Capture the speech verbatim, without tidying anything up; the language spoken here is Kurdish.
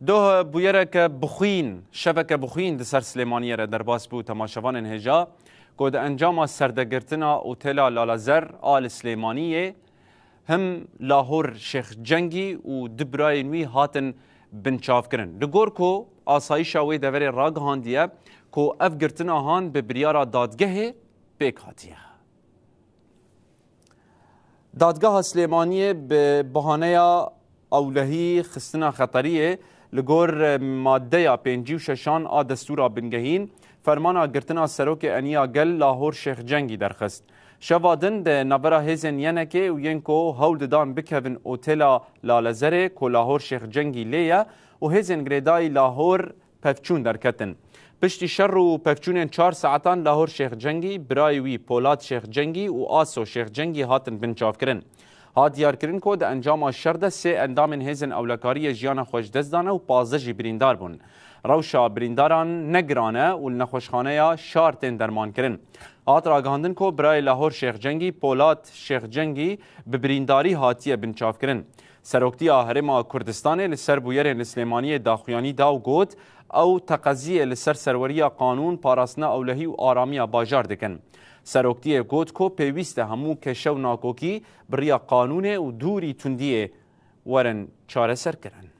Doh bûyereke bixwîn, şeveke bixwîn di ser Silêmaniyê re derbas bû. Temaşevanên hêja ku di encama serdegirtina Otela Lalazer a li Silêmaniyê him Lahor Şêx Cengî û du birayên wî hatin binçavkirin. Li gor ku asayîşa wê deverê ragihandiye ku ev girtina han bi biryara dadgehê pêk hatiye. Dadgeha Silêmaniyê bi bahaneya ewlehî xistina xeteriyê li gor maddeya pêncî û şeşan a destûra bingehîn, fermana girtina serokê Eniya Gel Lahor Şêx Cengî derxist. Şeva din di navbera hêzên Y N K'ê û yên ku hewl didan bikevin otela Lalezerê ku Lahor Şêx Cengî lê ye û hêzên girêdayî Lahor pevçûn derketin. Piştî şer û pevçûnên çar saetan Lahor Şêx Cengî, birayê wî Polat Şêx Cengî û Aso Şêx Cengî hatin binçavkirin. Hat diyarkirin ku di encama şer de sê endamên hêzên ewlekariyê jiyana xwe ji dest dane û pazdeh jî birîndar bûn. Rewşa birîndaran ne giran e û li nexweşxaneya şar tên dermankirin. Hat ragihandin ku birayê Lahor Şêx Cengî, Polat Şêx Cengî, bi birîndarî hatiye binçavkirin. Seroktiya Herêma Kurdistanê li ser bûyerên li Silêmaniyê daxuyanî da û got, ew teqeziyê li ser serweriya qanûn, parastina ewlehî û aramiya bajar dikin. Seroktiyê got ku pêwîst e hemû keşe û nakokî bi riya qanûnê û dûrî tundiyê werin çareserkirin.